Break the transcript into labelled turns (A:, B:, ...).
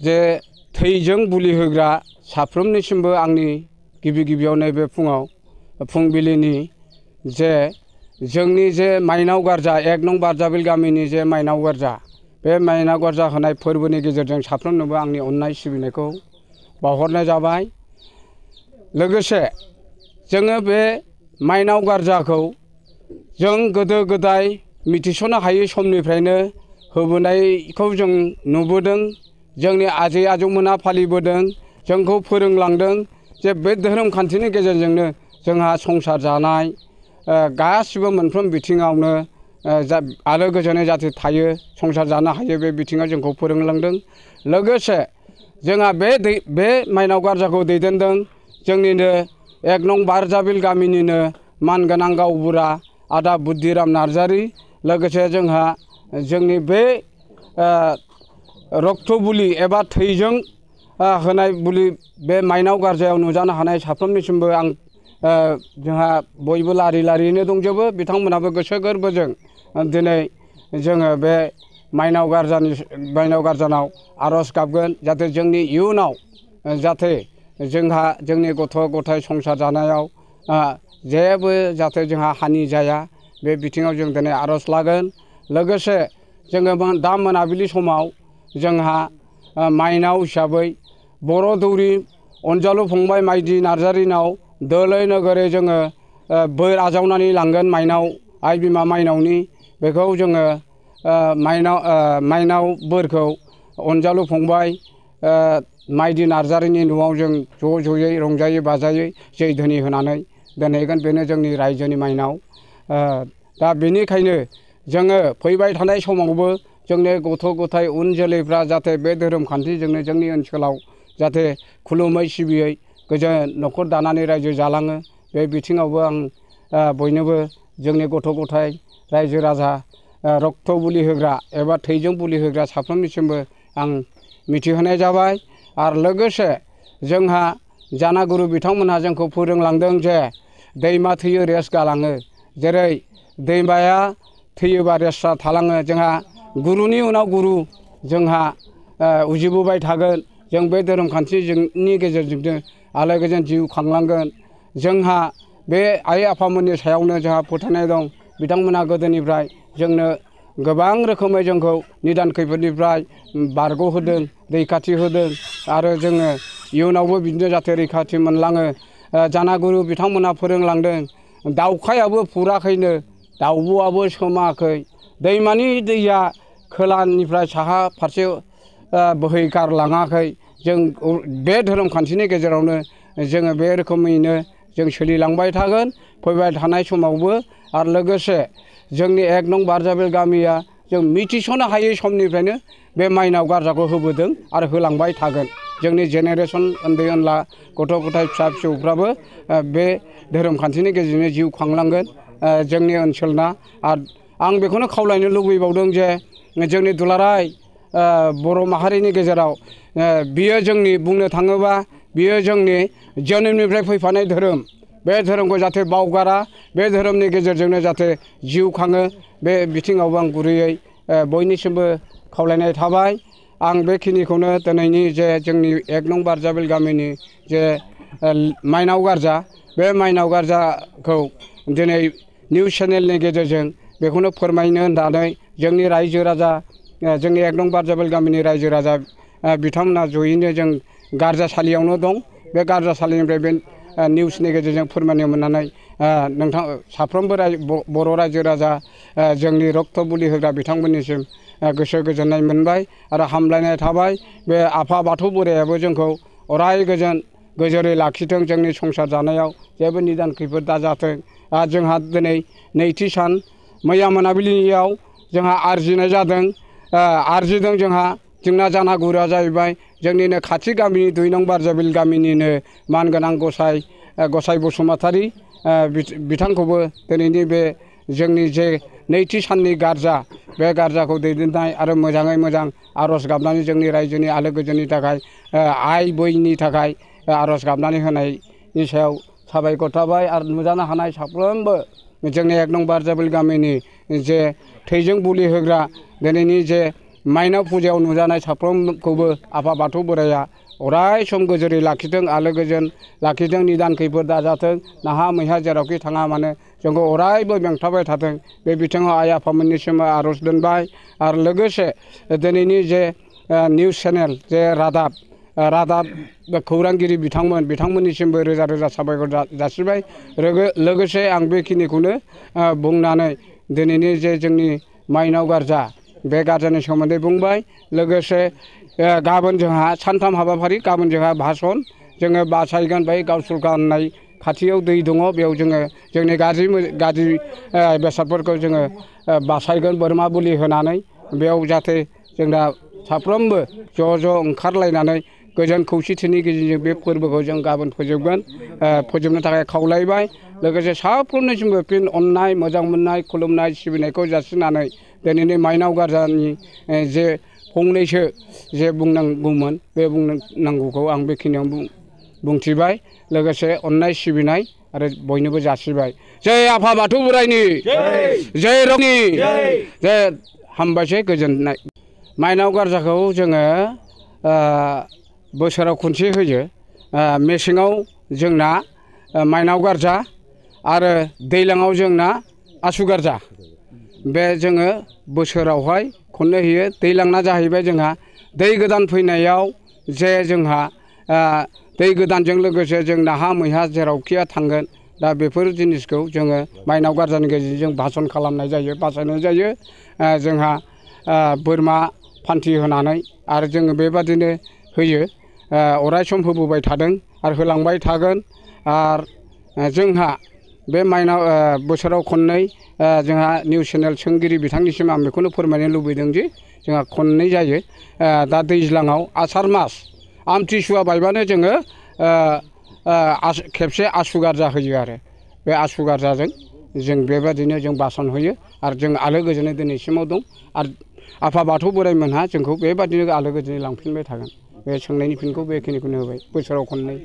A: जे थैजों बुलि होग्रा साफ्रोमनिसिमबो आंनि गिबि गिबियावनो बे फुंबिलिनि जे जोंनि जे माइनाव गारजा 1 नं बारजाबिल गामिनि जे माइनाव गारजा बे माइनाव गारजा होनाय फोरबोनि गेजेरजों साफ्रोमनोबो आंनि अननाय सिबिनायखौ बावहरनाय जाबाय। लोगोसे जोङो बे माइनाव गारजाखौ जों गोदो गोदाय मिथिस'नो हायै समनिफ्रायनो होबोनायखौ जों नुबोदों। जोंनि आजै आजौमोना फालिबोदों, जोंखौ फोरोंलांदों जे बे धोरोम खान्थिनि गेजेरजोंनो जोंहा संसार जानाय गासिबो मोनफ्रोम बिथिङावनो आलो गोजोनै जाहाथे थायो, संसार जानो हायो, बे बिथिङाव जोंखौ फोरोंलांदों। लोगोसे जोंहा बे माइनाव गारजाखौ दैदेनदों जोंनिनो 1 नं बारजाबिल गामिनिनो मानगोनां गावबुरा आदा बुद्दिराम नार्जारी। लोगोसे जोंहा जोंनि बे रक्त बुलि एबा थैजों होनाय बुलि बे माइनाव गारजायाव नुजानो हानाय साफ्रोमनिसिमबो आं जोंहा बयबो लारि लारियैनो दंजोबो। बिथांमोनाबो गोसो गोरबोजों दिनै जोङो बे माइनाव गारजानाव आर'ज गाबगोन जाहाथे जोंनि इयुनाव जाहाथे जोंहा जोंनि गथ' गथाय संसार जानायाव जेबो जाहाथे जोंहा हानि जाया, बे बिथिङाव जों दिनै आर'ज लागोन। लोगोसे जोङो दा मोनाबिलि समाव जोंहा माइनाव हिसाबै बर' दौरि अनजालु फंबाय माइदि नार्जारीनाव दोलै नोगोरै जोङो बोर आजावनानै लांगोन माइनाव आइ बिमा माइनावनि। बेखौ जोङो माइनाव बोरखौ अनजालु फंबाय माइदि नार्जारीनि न'आव जों ज'यै रंजायै बाजायै जै धोनि होनानै दोनहैगोन। बेनो जोंनि रायजोनि माइनाव। दा बेनिखायनो जोङो फैबाय थानाय समावबो जोंनि गथ' गथाय उन जोलैफ्रा जाहाथे बे धोरोम खान्थिजोंनो जोंनि ओनसोलाव जाहाथे खुलुमै सिबियै गोजोन न'खर दानानै रायजो जालाङो। बे बिथिङावबो आं बयनोबो जोंनि गथ' गथाय रायजो राजा रक्त बुलि होग्रा एबा थैजों बुलि होग्रा साफ्रोमनिसिमबो आं मिथिहोनाय जाबाय। आरो लोगोसे जोंहा जानागुरु बिथांमोनहा जोंखौ फोरोंलांदों जे दैमा थैयो रेस गालाङो। जेरै दैमाया थैयोबा रेसफ्रा थालाङो, जोंहा गुरुनि उनाव गुरु जोंहा उजिबोबाय थागोन। जों बे धोरोम खान्थिनि गेजेरजोंनो आलो गोजोन जिउ खांलांगोन। जोंहा बे आइ आफामोननि सायावनो जोंहा फोथायनाय दं। बिथांमोनहा गोदोनिफ्राय जोंनो गोबां रोखोमै जोंखौ निदान खैफोदनिफ्राय बारग'होदों, रैखाथि होदों आरो जोङो इयुनावबो बिदिनो जाहाथे रैखाथि मोनलाङो। जानागुरु बिथांमोनहा फोरोंलांदों दाउखायाबो फुराखैनो दाउब'आबो सोमाखै, दैमानि दैया खोलानिफ्राय साहा फारसे बोहैगारलाङाखै। जों बे धोरोम खान्थिनि गेजेरावनो जोङो बे रोखोमैनो जों सोलिलांबाय थागोन फैबाय थानाय समावबो। आरो लोगोसे जोंनि 1 नं बारजाबिल गामिया जों मिथिस'नो हायै समनिफ्रायनो बे माइनाव गारजाखौ होबोदों आरो होलांबाय थागोन। जोंनि जेनेरेसन उन्दै उनला गथ' गथाय फिसा फिसौफ्राबो बे धोरोम खान्थिनि गेजेरजोंनो जिउ खांलांगोन जोंनि ओनसोलना। आरो आं बेखौनो खावलायनो लुबैबावदों जे जोंनि दुलाराय बर' माहारिनि गेजेराव बियो जोंनि बुंनो थाङोबा बियो जोंनि जोनोमनिफ्राय फैफानाय धोरोम। बे धोरोमखौ जाहाथे बावगारा, बे धोरोमनि गेजेरजोंनो जाहाथे जिउ खाङो, बे बिथिङावबो आं गुरैयै बयनिसिमबो खावलायनाय थाबाय। आं बेखिनिखौनो दिनैनि जे जोंनि 1 नं बारजाबिल गामिनि जे माइनाव गारजा, बे माइनाव गारजाखौ दिनै निउस चेनेलनि गेजेरजों बेखौनो फोरमायनो होननानै जोंनि रायजो राजा जोंनि 1 नं बारजाबिल गामिनि रायजो राजा बिथांमोना जयैनो जों गारजासालियावनो दं। बे गारजासालिनिफ्राय बे निउसनि गेजेरजों फोरमायनो मोननानै नोंथां साफ्रोमबो बर' रायजो राजा जोंनि रक्त बुलि होग्रा बिथांमोननिसिम गोसो गोजोननाय मोनबाय आरो हामलायनाय थाबाय। बे आफा बाथौ बोरायाबो जोंखौ अराय गोजोरै लाखिथों, जोंनि संसार जानायाव जेबो निदान खैफोद दाजाथों। जोंहा दिनै नैथि सान मैया मोनाबिलियाव जोंहा आरजिनाय जादों। आरजिदों जोंना जानागुरुआ जाहैबाय जोंनिनो खाथि गामिनि 2 नं बारजाबिल गामिनिनो मानगोनां गसाइ बसुमतारी। बिथांखौबो दिनैनि बे जोंनि जे नैथि साननि गारजा, बे गारजाखौ दैदेननाय आरो मोजाङै मोजां आर'ज गाबनानै जोंनि रायजोनि आलो गोजोननि थाखाय आइ बैनि थाखाय आर'ज गाबनानै होनायनि सायाव साबायखर थाबाय। आरो नुजानो हानाय साफ्रोमबो जोंनि 1 नं बारजाबिल गामिनि जे थैजों बुलि होग्रा दिनैनि जे माइनाव फुजायाव नुजानाय साफ्रोमखौबो आफा बाथौ बोराइया अराय सम गोजोरै लाखिथों आलो गोजोन लाखिथों निदान खैफोद दाजाथों नाहा मैहा जेरावखि थाङा मानो जोंखौ अरायबो बेंथाबाय थाथों बे बिथिङाव आइ आफामोननिसिम आर'ज दोनबाय आरो लोगोसे दिनैनि जे निउस चेनेल जे रादाब खौरांगिरि बिथांमोननिसिमबो रोजा रोजा साबायखर जासिबाय लोगोसे आं बेखिनिखौनो बुंनानै दिनैनि जे जोंनि माइनाव गारजा बे गारजानि सोमोन्दै बुंबाय लोगोसे गाबोन जोंहा सानथाम हाबाफारि गाबोन जोंहा भाषण जोङो बासायगोन बै गावसुरखा होननाय खाथियाव दै दङ बेयाव जोङो जोंनि गाज्रि बेसादफोरखौ जोङो बासायगोन बोरमा बुलि होनानै बेयाव जाहाथे जोंना साफ्रोमबो ज' ज' ओंखारलायनानै गोजोन खौसेथिनि गेजेरजों बे फोरबोखौ जों गाबोन फोजोबनो थाखाय खावलायबाय लोगोसे साफ्रोमनिसिमबो फिन अननाय मोजां मोननाय खुलुमनाय सिबिनायखौ जासिनानै दिनैनि माइनाव गारजानि जे फंनैसो जे बुंनांगौमोन बे बुंनांगौखौ आं बेखिनियाव बुंथिबाय लोगोसे अननाय सिबिनाय आरो बयनोबो जासिबाय जय आफा बाथौ बोराइनि जय रंनि जय हामबायसै गोजोननाय माइनाव गारजाखौ जोङो बोसोराव खनसे होयो मेसेङाव जोंना माइनाव गारजा आरो दैज्लाङाव जोंना आसु गारजा बे जोङो बोसोरावहाय खननै होयो दैज्लांना जाहैबाय जोंहा दै गोदान फैनायाव जे जोंहा दै गोदानजों लोगोसे जों नाहा मैहा जेरावखिया थांगोन दा बेफोर जिनिसखौ जोङो माइनाव गारजानि गेजेरजों भाषण खालामनाय जायो बासायनाय जायो जोंहा बोरमा फान्थि होनानै आरो जोङो बेबादिनो होयो अराय सम होबोबाय थादों आरो होलांबाय थागोन आरो जोंहा बे माइनाव बोसोराव खननै जोंहा निउस चेनेल सोंगिरि बिथांनिसिम आं बेखौनो फोरमायनो लुबैदों दि जोंहा खननै जायो दा दैज्लाङाव आसार मास आमथिसुवा बायबानो जोङो खेबसे आसु गारजा होयो आरो बे आसु गारजाजों जों बेबादिनो जों भाषण होयो आरो जों आलो गोजोनै दिनैसिमाव दं आरो आफा बाथौ बोराइमोनहा जोंखौ बेबादिनो आलो गोजोनै लांफिनबाय थागोन बे सोंनायनि फिनखौ बेखिनिखौनो होबाय बोसोराव खननै।